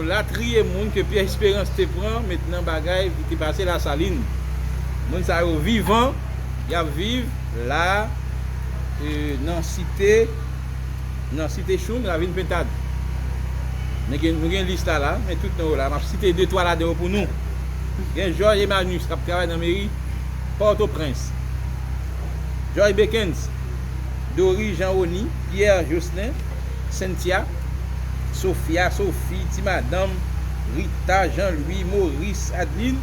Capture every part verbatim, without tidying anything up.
Latriye moun ke Pierre Espérance te pran met nan bagay ki te pase Lasalin. Moun sa yo vivan, y ap viv la, e, nan site, nan site Choum, Ravin Pentad. Men gen, nou gen lis la la, men tout non yo la. M ap site de twa ladan yo pou nou. Gen Georges Emmanus k ap travay nan meri Pòtoprens. Joy Bekens, Dory Jean Rony, Pierre Jocelyn, Cynthia, Sophia, Sophie, Ti Madanm, Rita, Jean Louis, Maurice, Adeline,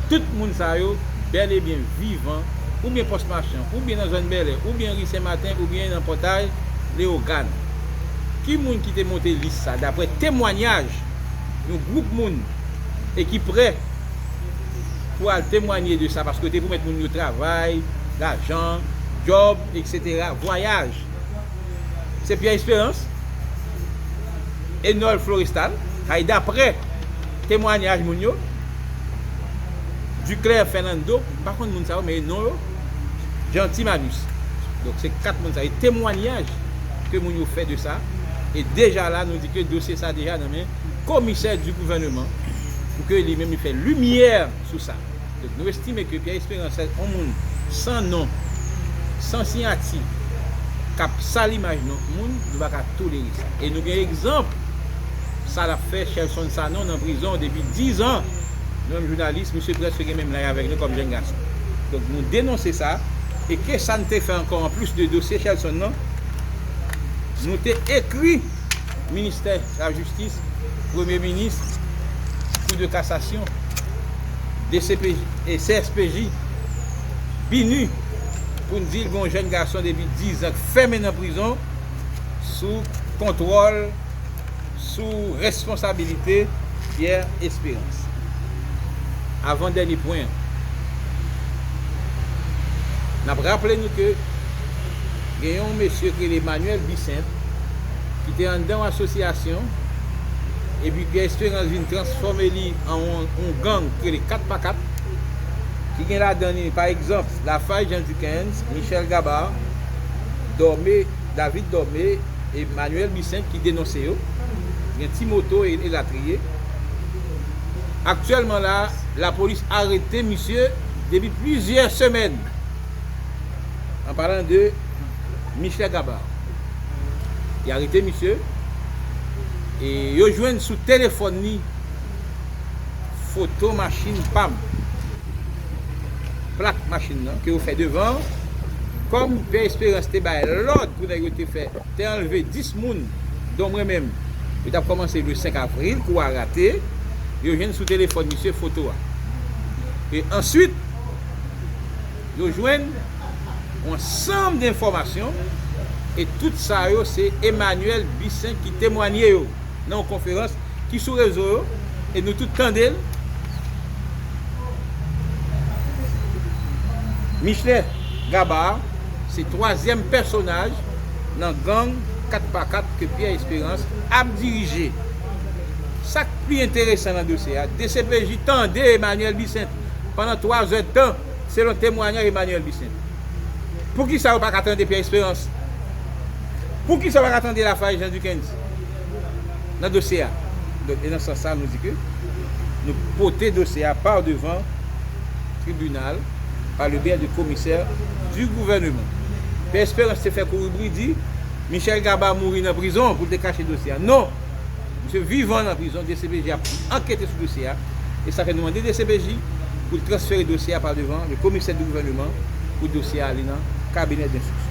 tout moun sa yo bèl e byen vivan, oubyen Pòs Machan, oubyen nan zòn Bèlè, oubyen ri Sen Maten, oubyen nan Pòtay Leyogàn. Ki moun ki te monte lis sa, daprè temwanyaj yon gwoup moun e ki prè pou al temwanye de sa, paske yo te pwomèt moun yo travay, lajan, djòb, etsetera, vwayaj. Se Pierre Espérance, Enol Florestal, kay daprè temwanyaj moun yo, Duclair Fernando, m pa konn moun sa yo, men non yo, Jean Timanus. Donk, se kat moun sa yo, temwanyaj ke moun yo fè de sa. E deja la, nou di ke dosye sa deja nan men komisè di gouvèneman, pou ke li menm li fè limyè sou sa. Donk, nou estime ke Pierre Espérance, yon moun san non, san siyati, k ap sal imaj non moun, nou pa ka tolere sa. E nou gen egzanp sa l ap fè, Shelson Sanon nan prizon depi diz an. Nou menm jounalis, misye prèske gen menm laj avèk nou kòm jèn gason. Donk, nou denonse sa. E ke sa n te fè ankò anplis de dosye Shelson nan? Nou te ekri ministè lajistis, premye minis, Kou de kasasyon, D C P J e C S P J, BINUH, pou n di l gen yon jèn gason depi diz an k fèmen nan prizon sou kontwòl, sou responsabilite Pierre Espérance. Avan dènye pwen an, n ap raple nou ke gen yon mesye ki rele Emmanuel Bissainthe, ki te anndan yon asosyasyon, epi Pierre Espérance vin transfòme li an yon, yon gang ki rele kat pa kat, ki gen ladan li, pa egzanp, Lafaille Jean Duckens, Michel Gabar, Dormé, David Dormé, Emmanuel Bissainthe ki denonse yo, gen Ti Moto e, e latriye. Aktyèlman la, lapolis arete misye depi plizyè semèn. An palan de Michel Gabar. Y arete misye e yo jwenn sou telefòn li foto machin pa m. Plak machin nan ke yo fè devan. Kòm Pierre Espérance te bay lòd pou nèg yo te fè, te anlve dis moun, don mwen menm, yo t ap kòmanse le senk avril, kou a rate, yo jwenn sou telefòn misye foto a. E answit, yo jwenn yon ansanm de enfòmasyon, e tout sa yo, se Emmanuel Bissainthe ki temwanye yo nan yon konferans ki sou rezo yo, e nou tout tande l. Michel Gabar se twazyèm pèsonaj nan gang kat pa kat ke Pierre Espérance ap dirije. Sa k pi enteresan nan dosye a, D C P J tande Emmanuel Bissainthe pandan twa zè d tan, selon temwanyaj Emmanuel Bissainthe. Poukisa yo pa ka tande Pierre Espérance? Poukisa yo pa ka tande Lafaille Jean Duckens nan dosye a? Donk, e nan sans sa, nou di ke nou pote dosye a pa devan tribinal pa le biais de komisè du gouvernement. Pierre Espérance te fè kouri bri di Michel Gabar mouri nan prizon pou l te kache dosye a. Non! Misye vivan nan prizon, D C P J ap ankete sou dosye a, e sa fè nou mande D C P J pou l transfere dosye a pa devan le komisè di gouvèneman pou dosye a ale nan kabinè denstriksyon.